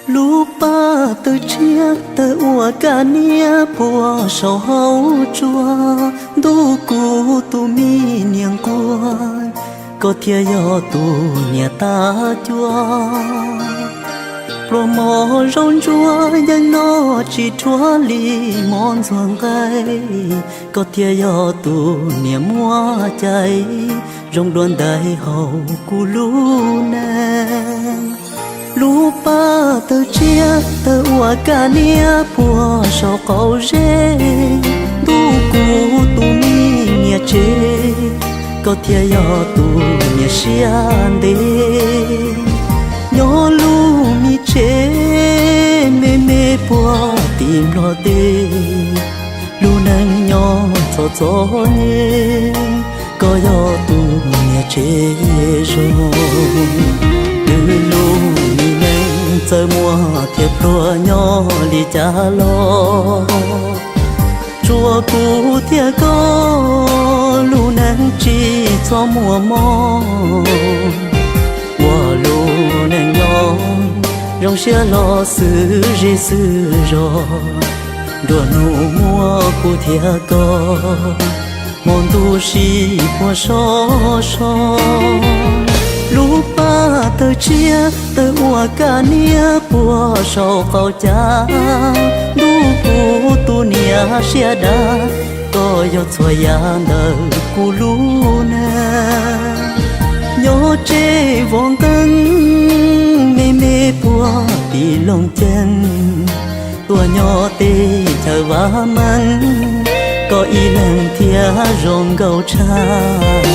Lub paj tawg tshiab tawg ua kaj niab puag saum hauv tsua, ntuj kuv tus me niam nquag, koj thiaj yog tus niam tab cuab. Pluas mos zaub ntsuab yeej noj tsis rhuav li mov ntxuag nqaij, koj thiaj yog tus niam muaj cai zoo dua ntais hauv kuv lub neej. Lub paj tawg tshiab tawg ua kaj niab puag saum qaum zeb, ntuj kuv tus me niam tsev, koj thiaj yog tus niam siab ntev. Nyob lub me tsev me me puag tim nplog teb, lub neej nyob txom txom nyem, koj yog tus niam tsev zoo. Twb lub me neej txawj muaj thiab pluag nyob li cas los, tsuas kuv thiab koj lub neej tsis txhob muaj mob. Ua lub neej nyob zoo siab los xwm zej xwm zos, nruab hnub muaj kuv thiab koj hmo ntuj sib puag sov so. Lub paj tawg tshiab tawg ua kaj niab puag saum qaum cav, ntuj kuv tus niam siab dav, koj yog txhua yam ntawm kuv lub neej. Nyob tseb vov nqeeb me me puag tim Looj Ceeb, tuaj nyob teb chaws Vaj Meej, koj ib leeg thiab zoo nkauj tshaj.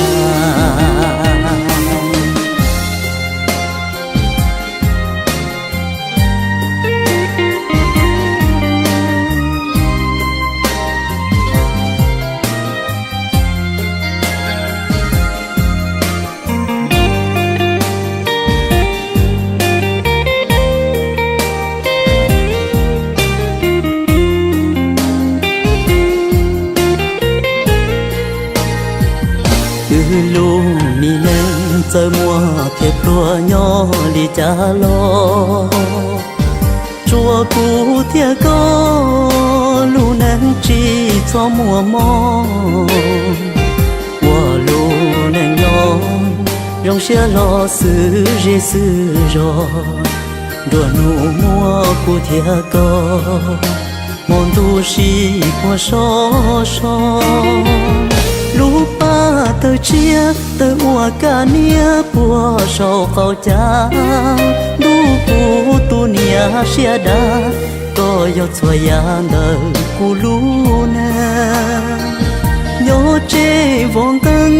Twb lub me neej txawj muaj thiab pluag nyob li cas los, tsuas kuv thiab koj lub neej tsis txhob muaj mob. Ua lub neej nyob zoo siab los xwm zej xwm zos, nruab hnub muaj kuv thiab koj hmo ntuj sib puag sov so. Lub paj tawg tshiab tawg ua kaj niab puag saum qaum cav, ntuj kuv tus niam siab dav, koj yog txhua yam ntawm kuv lub neej. Nyob tseb vov nqeeb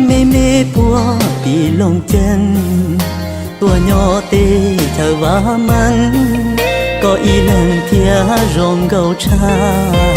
me me puag tim Looj Ceeb, tuaj nyob teb chaws Vaj Meej, koj ib leeg thiab zoo nkauj tshaj.